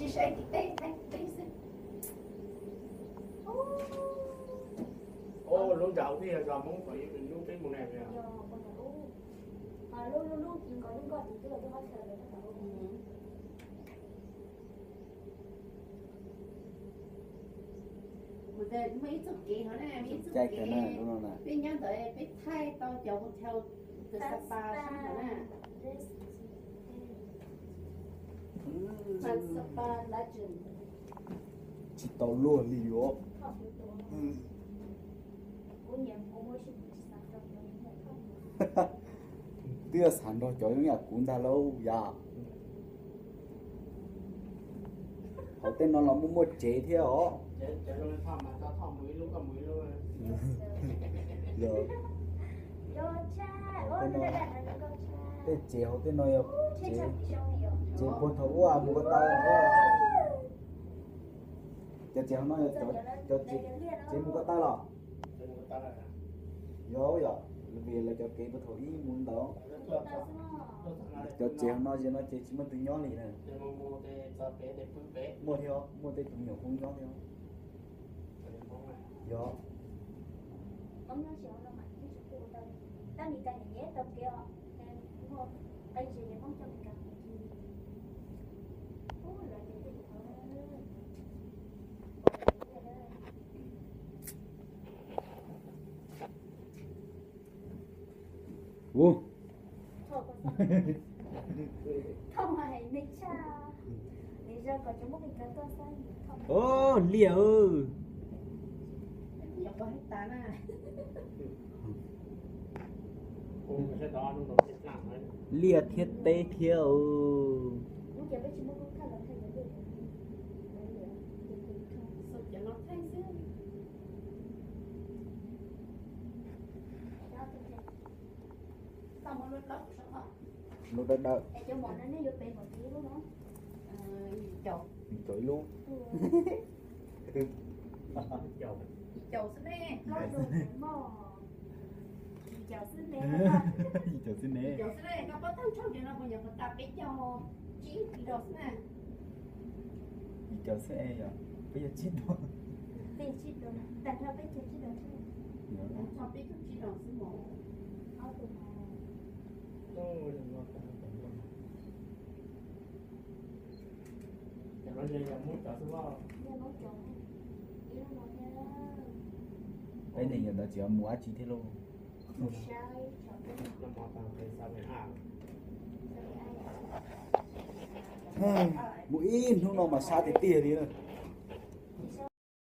Ub, lub nram ub twb yog zos Hmoob, kom yus lub peb mus na. Muaj ib txoj kev hov na, ib txoj kev, peb nyob ntawd peb thaij tau cov hotel Sapa sab hov na. Sapa Legend. Tsis tau luag li os. Twb yog xav nrog cov zoo yam kuv ntag lauj yom. Hauv tej no los muaj muaj tsev thiab os. Tej tsev hauv tej no yog tsev, tsev puag thaum ub mus ko taw. Cov tsev hauv no yog cov tsev mus ko taw los? Yog yom, vim lawv cov kev puag thaum ub mus ntawd. Cov tsev hauv no ces no ces tsis muaj tus nyob li na. Muaj thiab, muaj tej tus me nyuam Hmoob nyob thiab. Yog. Ua, o, liaj. Liaj thiab teb thiab. Lub dawb dawb. Yim caum ib lub. Yim caum xwb ne. Yim caum xwb ne. Yim caum xwb es yog peb yog tsib duas. Peb neeg yog ntawd tsis mus dab tsi thiab lauj. Mus ib hnub no mas sab tiag tiag li.